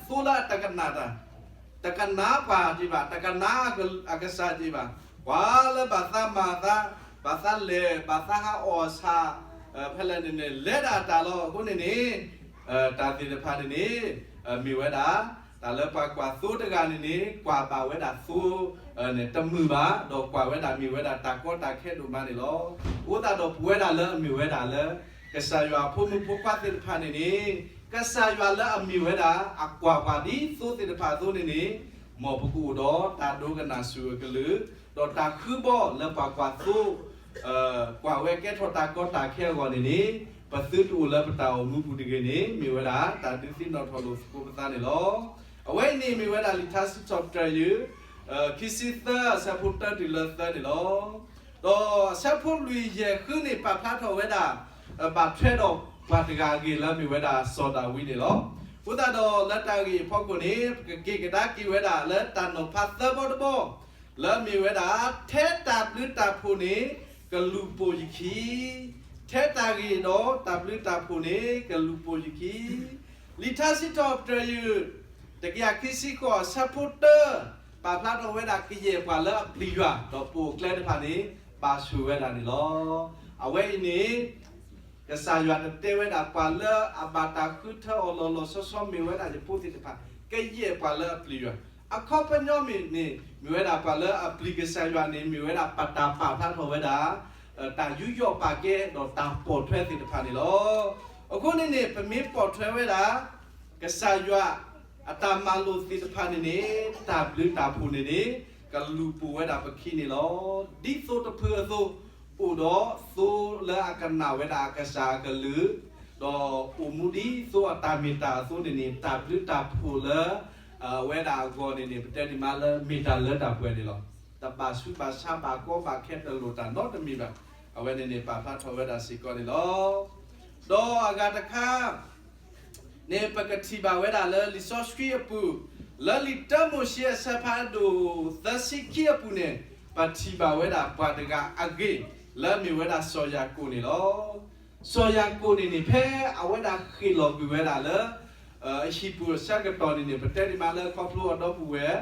သိလၢအတကနၣ်တၢ်, တကနၣ်ပှၤက့ၤဘၣ်, တကနၣ်အကစၢ်က့ၤဘၣ်, ပှၤလၢဘၣ်သးမၤသး, ဘၣ်သးလဲၤ, ဘၣ်သးဟးအီၣ်ဆၣ်, ဖဲလဲၣ်န့ၣ်န့ၣ် လဲၤဒၣ်တၢ်လီၤ. အဃိန့ၣ်န့ၣ် တၢ်သ့ၣ်တဖၣ်န့ၣ်န့ၣ် မ့ၢ်ဝဲဒၣ် တၢ်လၢပှၤကွၢ်သိတဂၤန့ၣ်န့ၣ် ကွၢ်ဘၣ်ဝဲဒၣ်သိ တမုာ်ဘၣ်, ဒီးကွၢ်ဝဲဒၣ်မ့ၢ်ဝဲဒၣ်တၢ်ကီတၢ်ခဲဒိၣ်မးန့ၣ်လီၤ. အဃိသတးဒီးပဝဲဒၣ်လၢအမ့ၢ်ဝဲဒၣ်လၢ ကစၢ်ယွၤအဖိမုၣ်ဖိခွါသ့ၣ်တဖၣ်န့ၣ်န့ၣ် ကစၢ်ယွၤလၢအမ့ၢ်ဝဲဒၣ် အကွၢ်ပှၤဒ်သိသ့ၣ်တဖၣ်အသိးန့ၣ်န့ၣ် မ်ပကအိၣ်ဒီးတၢ်ဒိကနၣ်ဆူၣ်အကလုာ်, ဒီးတၢ်ဃုဘီလၢပှၤကွၢ်သိ ကွၢ်ဝဲကဲထီၣ်တၢ်ကီတၢ်ခဲအဂီၢ်န့ၣ်န့ၣ် ပသုတအိၣ်လၢပတၢ်အိၣ်မူပူၤတဂ့ၤန့ၣ် မ့ၢ်ဝဲဒၣ်တၢ်ဒုးသ့ၣ်နီၣ်ထီၣ်လိာ်သကိးပသးန့ၣ်လီၤ. အဝဲအံၤန့ၣ်မ့ၢ်ဝဲဒၣ်လံာ်ထါစံးထီၣ်ပတြၢၤယုၢ် ခံဆံသၢအဆၢဖိတၢတုၤလၢသၢန့ၣ်လီၤ. ဒီးအဆၢဖိလွံၢ်ယဲၢ်ဃုန့ၣ် ပာ်ဖျါထီၣ်ဝဲဒၣ် ဘၣ်ထွဲဒီးပှၤတဂၤအဂ့ၢ်လၢမ့ၢ်ဝဲဒၣ်စီၤဒၤဝံးန့ၣ်လီၤ. အဃိသတးဒီးလၢတၢ်ဂ့ၢ်အဖီခိၣ်န့ၣ် ပကက့ၤကဒါက့ၤဝဲဒၣ်လၢတၢ်နီၤဖးသၢဘီတဘီ လၢအမ့ၢ်ဝဲဒၣ် ထဲတၢ်ဘျုးတၢ်ဖှိၣ်န့ၣ် ကလူၤပိာ်ယခံ, ထဲတၢ်ဂ့ၢ်ဒီးတၢ်ဘျုးတၢ်ဖှိၣ်န့ၣ် ကလူၤပိာ်ယခံ. လံာ်ထါစံးထီၣ်ပတြၢၤယုၢ် တကယၤခံဆံဃိးအဆၢဖိတၢ ပာ်ဖျါထီၣ်ဝဲဒၣ်ကယဲၢ်ပှၤလၢအပျံၤယွၤ ဒီးပိာ်အကျဲတဖၣ်န့ၣ် ဘၣ်ဆိၣ်ဝဲဒၣ်န့ၣ်လီၤ. အဝဲအံၤန့ၣ် ကစၢ်ယွၤတတဲဝဲဒၣ်ပှၤလၢအဘၣ်တၢ်ဃုထၢအီၤလီၤလီၤဆီဆီ မ့ၢ်ဝဲဒၣ်ယဖိသ့ၣ်တဖၣ် ကယဲၢ်ပှၤလၢအပျံၤယွၤ. အခီပညီမ့ၢ်န့ၣ် မ့ၢ်ဝဲဒၣ်ပှၤလၢအပျံၤကစၢ်ယွၤန့ၣ် မ့ၢ်ဝဲဒၣ်ပတၢ်ပာ်ဖျါထီၣ်ဝဲဒၣ် တၢ်ယူးယီၣ်ပာ်ကဲဒီးတၢ်ပိာ်ထွဲသ့ၣ်တဖၣ်န့ၣ်လီၤ. အဃိန့ၣ်န့ၣ် ပမ့ၢ်ပိာ်ထွဲဝဲဒၣ် ကစၢ်ယွၤ အတၢ်မၤလိာ်သ့ၣ်တဖၣ်န့ၣ်န့ၣ် တၢ်ဘျုးတၢ်ဖှိၣ်န့ၣ်န့ၣ် ကလူၤပိာ်ဝဲဒၣ်ပခံန့ၣ်လီၤ. ဒ်သိတဖုအသိး အိၣ်ဒီးသိလၢအကနၣ်ဝဲဒၣ်အကစၢ်အကလုၢ်, ဒီးအိၣ်မူဒ်သိအတၢ်မ့ၢ်တၢ်အသိးန့ၣ်န့ၣ် တၢ်ဘျုးတၢ်ဖှိၣ်လၢ အဝဲဒၣ်အဂီၢ်န့ၣ်န့ၣ် ပတဲဒ်မးလၢမ့ၢ်တၢ်လၢတၢ်ပှဲၤန့ၣ်လီၤ. တဘၣ်ဆူးဘၣ်ဆါဘၣ်ကီဘၣ်ခဲတလိၣ်တၢ်နီတမံၤဘၣ်. အဝဲန့ၣ်န့ၣ် ပာ်ဖျါထီၣ်ဝဲဒၣ်စ့ၢ်ကီးန့ၣ်လီၤ. ဒီးအဂၤတခါ န့ၣ် ပကထံၣ်ဘၣ်ဝဲဒၣ်လၢလံာ်စီဆှံအပူၤ, လၢလံာ်တၢမိၤၡ့အဆၢဖးဒိၣ်သၢဆံခံအပူၤန့ၣ် ပထံၣ်ဘၣ်ဝဲဒၣ်ပှၤတဂၤအဂ့ၢ် လၢအမ့ၢ်ဝဲဒၣ်စီၤယၤကိာ်န့ၣ်လီၤ. စီၤယၤကိာ်န့ၣ်န့ၣ် ဖဲအဝဲဒၣ်ဃ့ၣ်လီၤကွံာ်ဝဲဒၣ်လၢ ဟံၣ်ပူၤအဆၢကတီၢ်န့ၣ်န့ၣ် ပတဲဒ်မးလၢခီဖျိအဒီပုၢ်ဝဲၢ်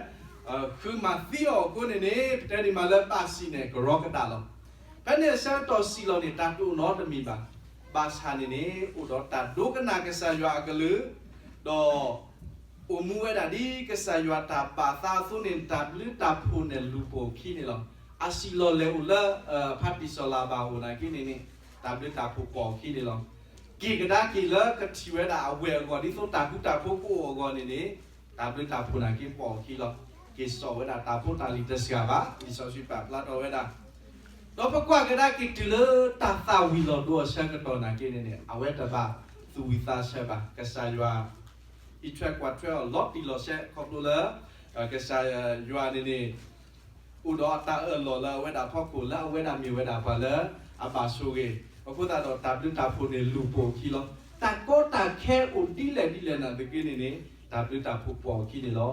ဃုမၤသံအီၤအဃိန့ၣ်န့ၣ် ပတဲဒ်မးလၢဘၣ်စံၣ်န့ၣ် ကရီကဒၣ်လီၤ. ဖဲန့ၣ်အဆၢကတီၢ်စံၣ်လီၤန့ၣ် တၢ်တအိၣ်နီတမံၤဘၣ်. ဘၣ်ဆၣ်န့ၣ်န့ၣ် အိၣ်ဒီးတၢ်ဒိကနၣ်ကစၢ်ယွၤအကလုၢ်, ဒီး အိၣ်မူဝဲဒၣ်ဒ်ကစၢ်ယွၤတၢ်ပာ်သးအသိးန့ၣ် တၢ်ဘျုးတၢ်ဖှိၣ်န့ၣ်လူၤပိာ်အခံန့ၣ်လီၤ. အစံၣ်လီၤလဲၤအိၣ်လၢ ဖါတံၢ်စီၤလၤဘၣ်အအိၣ်နာ်က့န့ၣ်န့ၣ် တၢ်ဘျုးတၢ်ဖှိၣ်ပိာ်အခံန့ၣ်လီၤ. က့ၤကဒါက့ၤလၢကထံၣ်ဝဲဒၣ်အဝဲၢ်အဂီၢ် ဒ်သိးတၢ်ဃူတၢ်ဖိးကအိၣ်အဂီၢ်န့ၣ်န့ၣ် တၢ်ဘျုးတၢ်ဖှိၣ်နာ်က့ပိာ်အခံလီၤ. က့ၤစိာ်ဝဲဒၣ်တၢ်ဖိတၢ်လံၤတစှၤဘၣ် လံာ်စီဆှံပာ်ဖျါထီၣ်ဝဲဒၣ် ဒီးပကွၢ်ကဒါက့ၤတုၤလၢတၢ်သၣ်ဝံၤလီၤဒိအဆၢကတီၢ်နာ်က့န့ၣ်န့ၣ် အဝဲတဘၣ်သူၣ်ဝံၣ်သးဆၢဘၣ်. ကစၢ်ယွၤ အံးထွဲကွၢ်ထွဲအီၤလီၤတံၢ်လီၤဆဲးခီဖျိလၢ ကစၢ်ယွၤန့ၣ်န့ၣ် အိၣ်ဒီးအတၢ်အၢၣ်လီၤလၢအဝဲဒၣ်ဖီခိၣ်လၢအဝဲဒၣ်မ့ၢ်ဝဲဒၣ်ပှၤလၢအဘၣ်ဆိၣ်ဂ့ၤ, အဃိသတးဒီးတၢ်ဘျုးတၢ်ဖှိၣ်န့ၣ်လူၤပိာ်အခံလီၤ. တၢ်ကီတၢ်ခဲအိၣ်ဒ်လဲၣ်ဒ်လဲၣ်နာ်သက့န့ၣ်န့ၣ် တၢ်ဘျုးတၢ်ဖှိၣ်ပိာ်အခံန့ၣ်လီၤ.